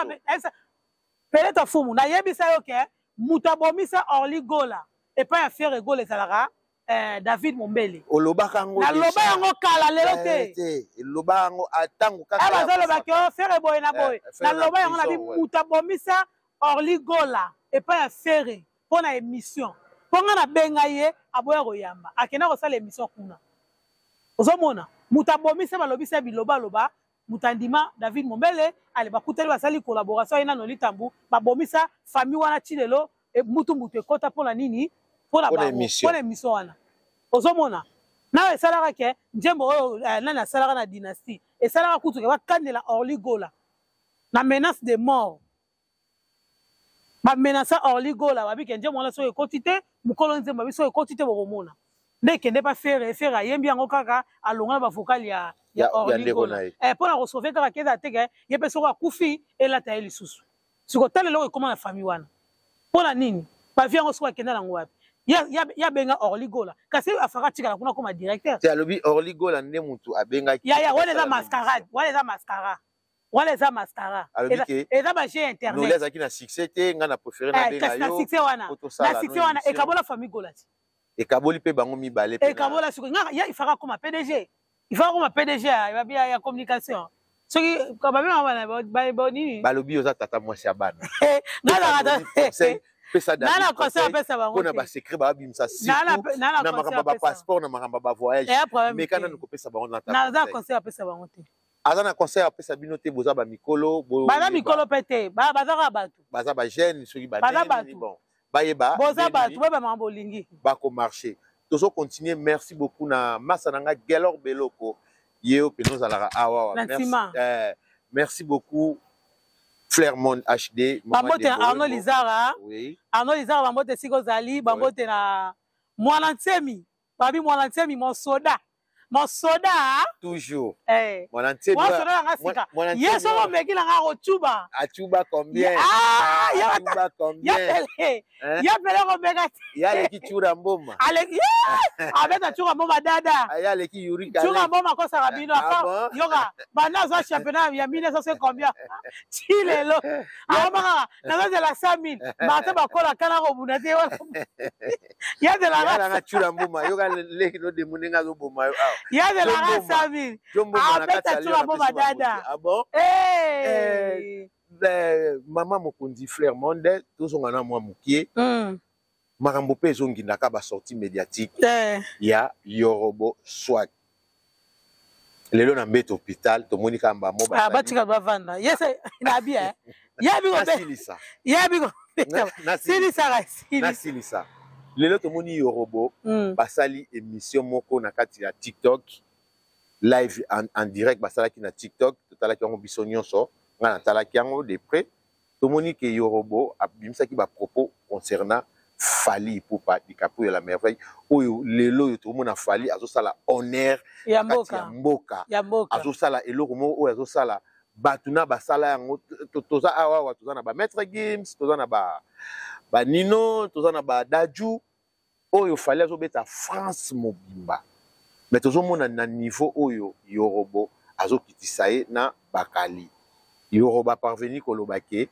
peleta fumu, nayebisa yo ke moto abomisa Orly Gola epai ya Ferre Gola ezalaka David Mombele. Olobaka yango. Naloba yango kala, lelo te. Eloba yango atango kaka. Bazolobaki o Ferre boye na boye. Naloba yango, nabi moto abomisa Orly Gola epai ya Ferre mpo na émission, mpo nga nabenga ye, aboya koyamba, akenda kosala émission kuna. Ozomona, moto abomisa, balobisa bilobaloba, moto andima David Mombele. Ale bakutani, basali collaboration, ye nano Litambu, babomisa famille wana ti lelo. Mutu mutu ekota mpona nini? Mpona bango, mpona émission wana. Ozomona nayo esalaka ke nzembo oyo nani asalaka na Dynastie, esalaka kutu ke bakandela Orly Gola na menace de mort. Bamenaça Orly Gola, babike nzembo wana soki ekoti te, mokolo nzembo babi soki ekoti te, bokomona nde ekende pa Ferre. Ferre ayembi yango kaka, alonga na bavocal ya Orly Gola, mpona kosauve kaka keza te ke ye mpe soki akufi elata ye lisusu. Siko tala eloko ekoma na famille wana. Pona nini? Ba vie yango siko akenda nango wapi? Ye abenga Orly Gola. Kasi afaka atikala kuna akoma directeur. Te alobi Orly Gola nde mutu abengaki. Yaya wana eza mascarade, wana eza mascara. Wana eza mascara. Alobi ke eza ba jeu internet. Noli azalaki na succès te, nga na préféré na benga yo. Na succès wana. Na succès wana ekabola famille Gola ti. Ekaboli pe bango mibale. Ekabola siko nga ya ifaka akoma PDG. Il faut akoma PDG ya ya communication. Soki babengaka bana ba nini? Balobi oza tata mwasi ya bana. Nga na pesa David na conseil apesa bango pona ba secret ba bimisa surtout na makambo ba passeport na makambo ba voyage mais kana kopesa bango na tata. Na conseil apesa bango te. Aza na conseil apesa bino te boza ba mikolo bo baza mikolo pe te ba baza kaka bato baza ba jeune soki ba baza bato bon bayeba boza bato bayeba makambo bolingi bako marcher tozo continuer. Merci beaucoup na masa na nga Gelor Beloko ye oyo mpenza ozalaka awa na nsima. Merci beaucoup Flairmont HD. Bambote na Arnaud Lizara. Oui. Arnaud Lizara bambote esika ozali, bambote na mwana Nsemi. Babi mwana Nsemi mon soda. Mon soda. Toujours. Eh. Mwana Nsemi. Mwana soda na nga sika. Ye soko omeki na nga akotuba. Atuba combien? Ah, ya atuba combien? Ya pele. Ya pele komeka te. Ya aleki Tshoura Mboma. Aleki abeta Tshoura Mboma dada. Ya aleki Yuri Kale. Tshoura Mboma akosaka bino ah bon? Yoka banda azwa championnat ya 1900 combien? Ti lelo. Akoma kaka nazozela 100 000. Martin Bakola kana kobunda te wana. Ya zelaka na Tshoura Mboma yoka leki no demo ndenge azoboma yo awa. Ya zelaka 100 000. Abeta Tshoura Mboma dada. Ah bon? Eh. Mama mokonzi Flair Monde tozonga na mwa mokie. Makambo mpe ezongindaka ba sortie médiatique ya Yorobo Swag. Lelo na mbeto hôpital tomoni kaka mbamo ba. Ah batika bavanda. Yes na bien. Ya biko nasilisa. Ya biko. Silisa nasilisa. Lelo tomoni Yorobo basali émission moko na kati ya TikTok live en direct basalaki na TikTok totalaki yango biso nyonso nga natalaki yango de près. Tomoni ke Yorobo abimisaki ba propos concernant Fally Ipupa DiCaprio la merveille oyo lelo oyo tokomona Fally azosala honneur ya kati ya mboka, ya mboka. Azosala eloko moko oyo azosala bato na basala yango. Toza awa awa toza na ba Maître Gims, toza na ba Nino, toza na ba Dadju oyo Fally azobeta France mobimba mais tozomona na niveau oyo Yorobo azokitisa ye na Bakali. Yorobo a parvenu koloba ke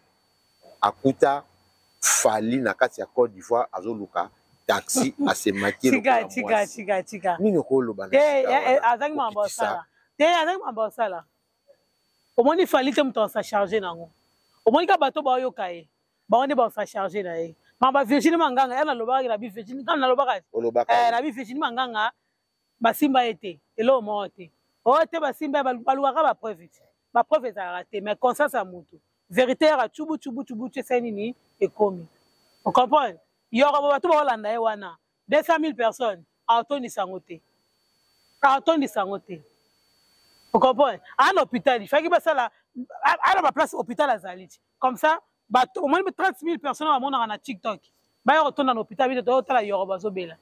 akuta Fally na kati ya Côte d'Ivoire azoluka taxi asemaki tika tika tika tika nini okoloba na te azangi mambo osala te azangi mambo osala omoni Fally te moto asa charger nango omoni ka bato baoyoka ye bango nde baosa charger na ye mamba Virginie Manganga ya nalobaka na bi Virginie kama nalobaka olobaka na bi Virginie Manganga basimba ye te eloko moko te oyo te basimba ye balukaka ba preuve te ba preuve ezalaka te mais conscience ya mutu vérité yaka tchubu tchubu tchubu tchu esali nini ekomi ocomprendre yoko bato baolanda ye wana 200 000 personnes aotondisa yango te aotondisa yango te ocomprendre aa na hôpital ifaki basala ana baplace hôpital azali ti comme ça bato omoni 30 000 personnes bamonaka na TikTok baya kotonda na hôpital bito toyotala yoro bazobela.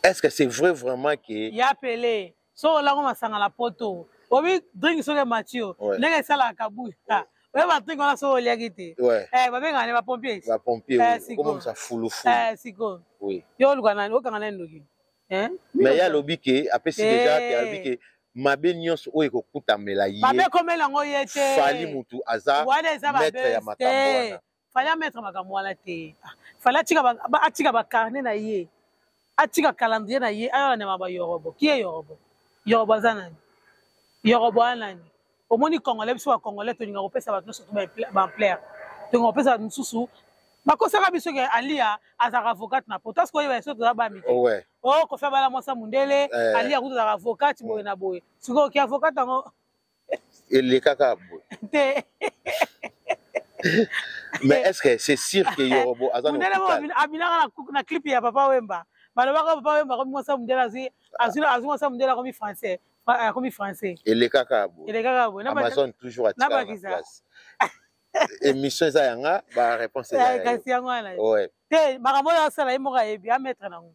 Est-ce que c'est vrai vraiment que ya pele so olango masanga na poto obi drink soki emati yo ndenge esalaka kabuya oyeba drink wana soki oliaki te babengaka ne bapompier bapompier fulufulu sikoyo yo oluka nani okanga nani ndoki mais ye alobi ke apesi déjà ke alobi ke mabe nyonso oyo ekokutamela ye mabe ekomela yango ye te Fally mutu aza maître ya makambo wana. Fally amettre makambo wana te. Fally atika ba carnet na ye, atika calendrier na ye, ayola na ba Yorobo. Qui est Yorobo? Yorobo aza nani? Yorobo aza nani? Omoni Congolais, biso ba Congolais tolinga kopesa bato nyonso to ba ampleur. Tolinga kopesa bato mosusu. Bakosaka biso ke Alia azalaka avocate na poto. Est-ce que oyeba biso toza ba mike? Oh, Koffi abala mwasi ya mundele, Alia kutu azalaka avocate boye na boye. Sikoyo ki avocate yango elekaka boye te. Mais est-ce que c'est sûr que Yorobo aza na hôpital? Abinaka na clip ya Papa Wemba. Balobaka Papa Wemba akomi mwasi ya mundele, azwi mwasi ya mundele akomi français. Akomi français. Elekaka boye. Elekaka boye. Amazon toujours atikala na place. Émission eza yanga, ba réponse eza ya. Kasi yango wana. Te makambo oyo asala ye moko ayebi, amettre nango.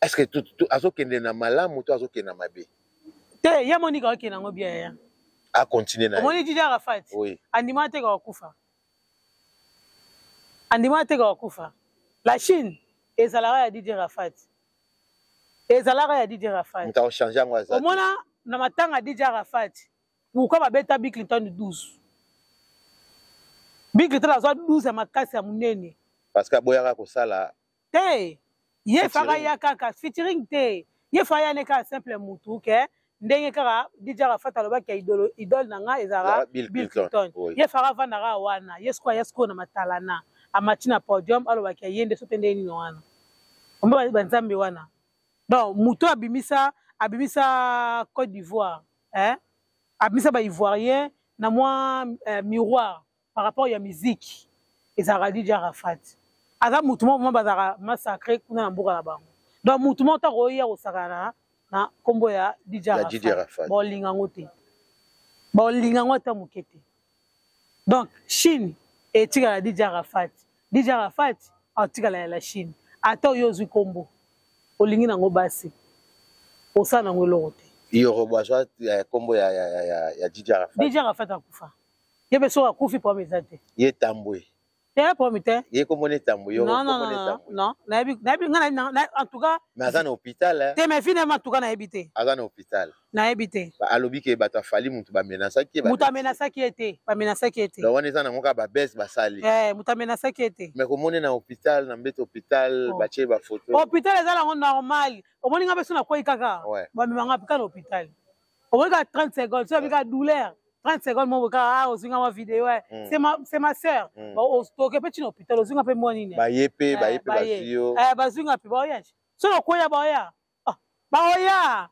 Est-ce que azokende na malamu to azokende na mabe? Te, ye Monika akokende nango bien ya. A continuer na ye. Omoni Didi Arafat? Oui. Andima te kokufa. Andimaka te kokufa. La Chine ezalaka ya DJ Rafat, ezalaka ya DJ Rafat. Moto akochange yango aza. Omona na matanga DJ Arafat, pourquoi babeta Bill Clinton 12? Bill Clinton azwa 12 ya makasi ya monene. Parce que aboyaka kosala. Te, ye faka ya kaka featuring te, ye fa ya ne kaka simple mutu ke ndenge kaka DJ Arafat alobaki ya idole, idole na nga ezalaka Bill Clinton. Oui. Ye faka avandaka wana, ye sikoyo aya sikoyo na matalana, amati na podium, alobaki ya ye nde so te ndenge nini wana. Omba banzambe wana. Donc moto abimisa abimisa Côte d'Ivoire, hein? Abimisa ba Ivoirien na mwa miroir par rapport ya musique ezalaka DJ Arafat. Aza motu moko bazalaka massacre kuna na mboka na bango. Donc motu moko ntango oya kosakana na nkombo ya DJ Arafat, baolinga yango te, baolinga yango ata moke te. Donc Chine etikala DJ Arafat, DJ Arafat atikala ya la Chine. Ata oyo ozwi nkombo olingi nango basi, osala nango eloko te. Yorobo azwa nkombo ya DJ Arafat. DJ Arafat akufa. Ye mpe soki akufi, problème eza te. Ye Tambwe. Te, problème te. Ye kombo ne Tambwe, Yorobo. Non, non, non, non, nayebi, nayebi nga en tout cas. Mais aza na hôpital. Te, mais finalement en tout cas nayebi te. Aza na hôpital. Nayebi te. Alobi ke bato afali mutu bamenasaki ye. Moto amenasaki ye te, bamenasaki ye te. Donc wana eza nango kaka babese basali. Eh, moto amenasaki ye te. Mais komoni na hôpital, na mbeto hôpital, Oh. batie bafoto. Hôpital eza nango normal. Omoni nga mpe so nakwei kaka, bamemanga mpe kaka na hôpital. Omoni kaka 30 secondes so abika douleur 30 secondes moko kaka, ah, ozwi nga mwa video, c'est ma sœur. Toke mpe tina hôpital, ozwi nga mpe mwa nini. Baye mpe, baye mpe, bazwi yo. Bazwi nga mpe, baoya so nakwea, baoya, baoya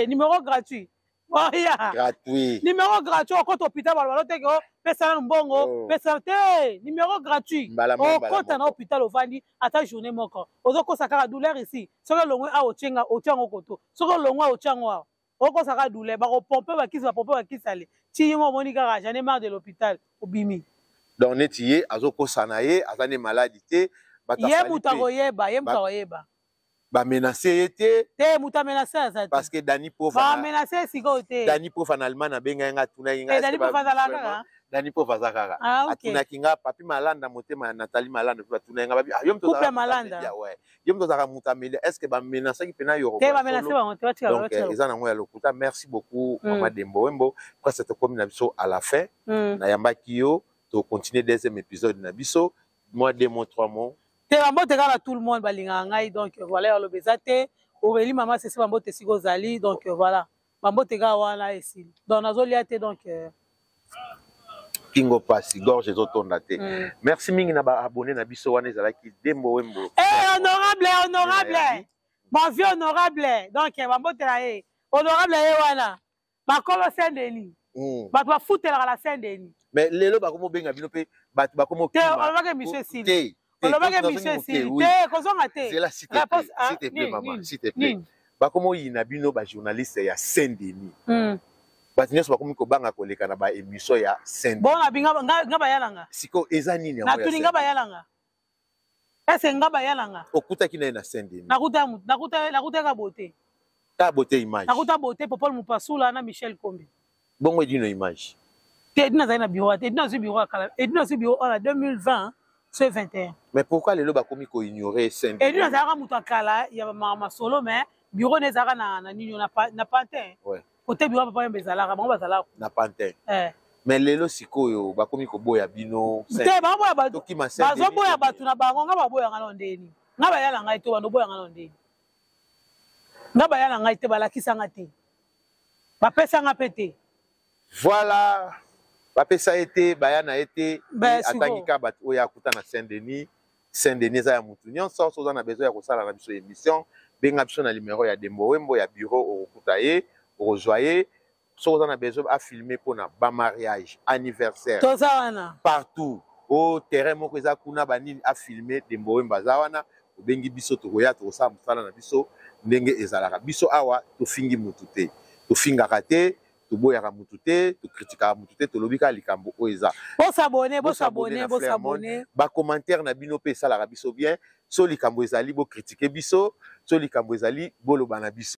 numéro gratuit, baoya. Gratuit. Numéro gratuit. Okota hôpital, baloba teke o pesa nanu mbongo, pesa te. Numéro gratuit, okota na hôpital, ovandi ata journée moko, ozokosa kaka douleur ici. Soki olongwe awa, otienga, otia yango koto. Soki olongwe awa, otia yango awa, okosaka douleur, bakopompe bakisi, bapompe bakisi, ale ti yo omoni kaka j'en ai marre de l'hôpital, obimi. Donc neti ye azokosa na ye, aza ne maladi te. Ye moto akoyeba, ye moto akoyeba. Bamenace ye te. Te, moto amenace aza te. Parce que Dani Pova, bamenace sikoyo te. Dani Pova na Allemagne abengai nga, atunaki nga. Dani Pova azala kaka. Dani Pova aza kaka. Atunaki nga, Papi Malanda, motema ya Nathalie Malanda mpe batunaki nga, babi yo moto Couple Malanda. Yo moto ozalaka moto amelia, est ce que bamenasaki mpena yo? Te, bamenace bango te, batika. Donc eza nango ya lokuta. Merci beaucoup, mama Dembo Wembo. Presque tokomi na biso à la fin. Nayambaki yo, tocontinue deuxième épisode na biso. Moi, deux mots, trois mots. Te, bambote kaka tout le monde balingaka ngai. Donc voilà, aloba eza te. Aurélie, mama Sese, bambote esika ozali. Donc voilà, bambote kaka wana, esili. Donc nazolia te, donc Kingo pasi, gorge ezotonda te. Merci mingi na baabonné na biso. Wana ezalaki Dembo Wembo. Hey, honorable, honorable, mon vieux honorable. Donc bambote na ye honorable, ye wana bakolo Saint Denis. Bato bafutelaka na Saint Denis. Mais lelo bakomobenga bino mpe bato. Te, olobaki émission esili, olobaki émission esili te, kozonga te. Zela, s'il te plaît, s'il te plaît, maman, s'il te plaît. Bakomoyina bino bajournaliste ya Saint Denis. Bato nyonso bakomi kobanga koleka na baémission ya Saint. Bon, abi nga bayalanga. Sikoyo eza nini? Natuni, nga bayalanga ese nga bayalanga? Okutaki na ye na Saint Denis? Nakutaka bote. Kaka bote image. Nakuta bote Popol Mupasula na Michel Kombi. Bongo Edino image? Te, Edino azali na bureau te. Edino azwi bureau ya kala. Edino azwi bureau oyo na 2020 so 21. Mais pourquoi lelo bakomi koignore Saint? Edino azalaka moto ya kala ya masolo, mais bureau ne ezalaka na nini, na Pantin. Kote bureau papa Yemba ezalaka, bango bazalaka. Na Pantin. Mais lelo sikoyo bakomi koboya bino. Te, bazoboya bato na bango. Nga baboyanga na ndeni? Nga baya na ngai te, bando boyanga na ndeni? Nga baya na ngai te, balakisanga te, bapesanga mpe te. Voilà, bapesa ye te, baya na ye te. Atangi kaka bato oyo akuta na Saint Denis. Saint Denis eza ya motu nyonso. So oza na besoin ya kosala na biso émission, benga biso na numero ya Dembo Wembo ya bureau, okokuta ye, okozwa ye. Soki oza na besoin afilme mpona bamariage, anniversaire, Toza wana. partout o terrain moko eza kuna, banini, afilme, Dembo Wembo aza wana. Obengi biso, tokoya, tokosala mosala na biso ndenge ezalaka. Biso awa tofingi mutu te, tofingaka te, toboyaka mutu te, tokritikaka mutu te, tolobi kaka likambo oyo eza. Bosabone, bosabone, bosabone. Bacommentaire na bino mpe esalaka biso bien. So likambo ezali, bokritike biso. So likambo ezali, boloba na biso.